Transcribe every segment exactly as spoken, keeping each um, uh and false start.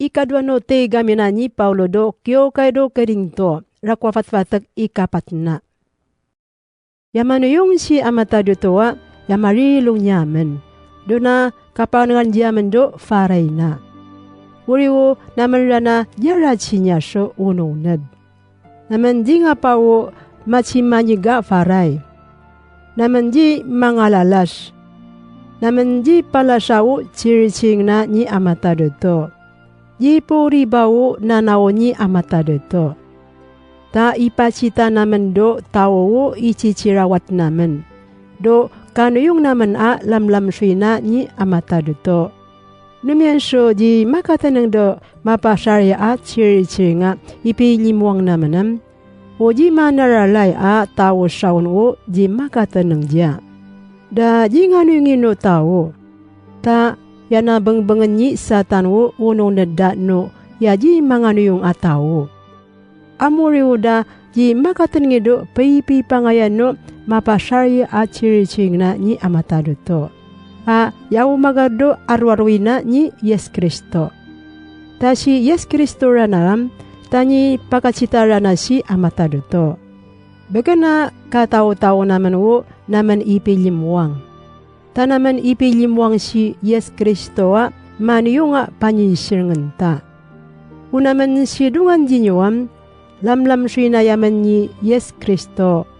Ikadowa no tig ami na ni Paulo do kiyokay do Korinto, rako a fatfatek ikapat na. Ya maniyong si a matado oto a, ya marilong niyamen. Dona kapangenengan diyamen do faray na. Oriwo namen rana diyarachi niya so ononed. Namen di nga pawo machi manyega faray. Namen di mangalalas. Namen di palasa o chirichingna ni a matado oto. Di poriba o nanaw ni a matado oto. Ta ipachita namen do tawo o ichichirawat namen. Do kaniyong namen a lamlamsoy na ni a matado oto. Nomiyan so di makateneng do mapasariya a chirichiring a ipilimoang namen em. O di manaralay a tawo saon o di makateneng diya. Da di nganiyong ino tawo. Ta ya na bengbengen ni Satan o ononed da no ya di manganiyong a tawo. Amoriwo da di makateneng i do peipipangayan o mapasariya a chirichiring na ni a matado oto. A ya o magado aroaroy na ni Yes Kristo. Ta si Yes Kristo rana em, ta nipakachita rana si a matado oto. Beken a kataotaw namen o namen ipilimoang. Ta namen ipilimoang si Yes Kristo a maniyong a panyisirengen ta. O namen sidongan diniyo em, lamlamsoy na yamen ni Yes Kristo.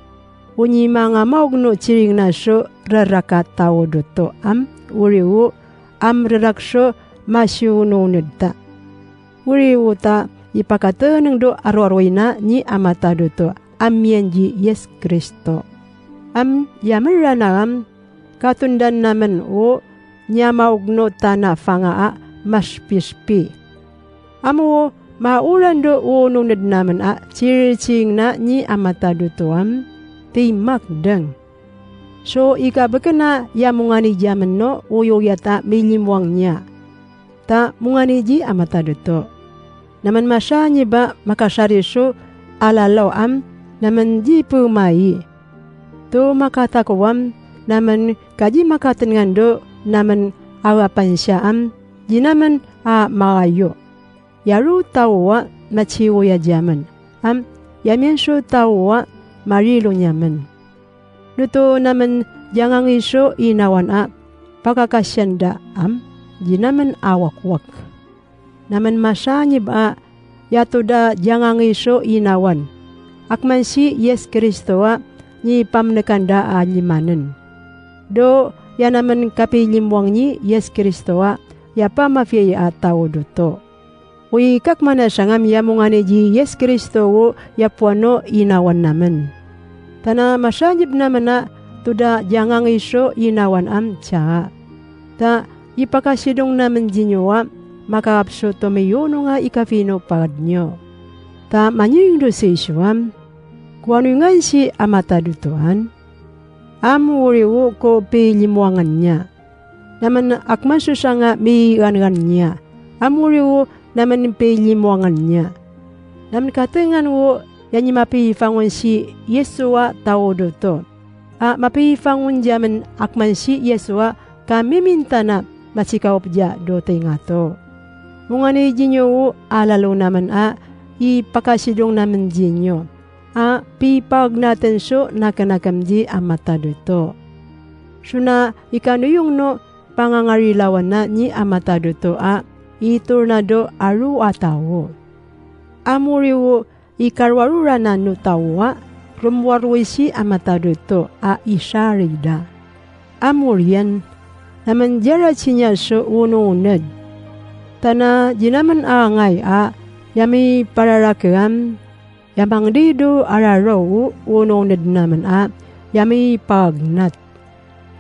O niyamangamaog no chiring na so rerak a tawo doto em, oriwo, em rerak so masiyononed ta. Oriwo ta ipakateneng do aroaroy na ni a matado oto a miyanji Yes Kristo. Em yamen rana em, katondan namen o niyamaog no tana fanga a maspispi. Amo maoran do ononed namen a chirichiring na ni a matado oto em, ti makdeng. So ikabeken a ya monganay diyamen no oyoyat a milimoang niya. Ta monganay di a matado oto. Namen masanyeb a makasari so alalaw em, namen di pemai. To makatakowa em, namen ka di makatenengan do namen a wapansiya em, di namen a makayo. Ya ro tawo a machiwoya diyamen. Em, ya miyan so tawo a marilong niyamen. Noto namen diyangangi so inawan a pakakasiyan da em, di namen a wakwak. Namen masanyeb a ya to da diyangangi so inawan. Akman si Yes Kristo a nipamenekan da a limanen. Do ya namen kapilimoang ni Yes Kristo a ya pamafiya a tawo doto. O ikakman a sangam ya monganay di Yes Kristo o ya powan o inawan namen. Tana masanyeb namen a to da diyangangi so inawan em tiya. Ta ipakasidong namen diniyo a makaap so tomiyonong a ikapinopagad niyo. Ta manyiring do sii so em, ko ano ingan si a matado oto an. Amoriwo ko pilimoangan niya. Namen akman so sanga migangan niya. Amoriwo namen pilimoangan niya. Namen katengan wo ya nimapifangon si Yesu a tawo doto. A mapifangon diyamen akman si Yesu a ka miminta na masikaop diya do tingato. Monganay diniyo o alalo namen a ipakasidong namen diniyo. A pipagnaten so nakenakem di a matado oto. So na ikanoyong no pangangarilawan na ni a matado oto a itornado a ro a tawo. Amoriwo ikaroaroran a no tawo a romoaroy si a matado oto a isarida. Amoriyan, namen diyarachi niya so ononed. Tana di namen a angay a ya mipararakeam, ya mangdido a raraw o ononed namen a ya mipagnat.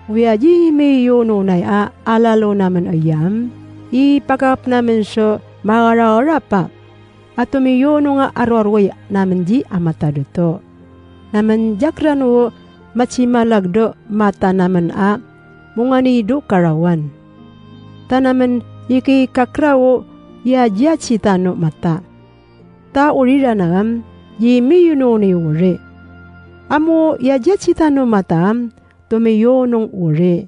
Oya di miyononay a alalo namen iyam, ipakaap namen so mangaraorap a tomiyonong a aroaroy namen di a matado oto. Namen diyakeran o machimalag do mata namen a monganay do karawan. Ta namen ikikakera o ya diyachi tano mata. Ta oriran a ngam di miyononay ori. Amo ya diyachi tano mata am tomiyonong ori.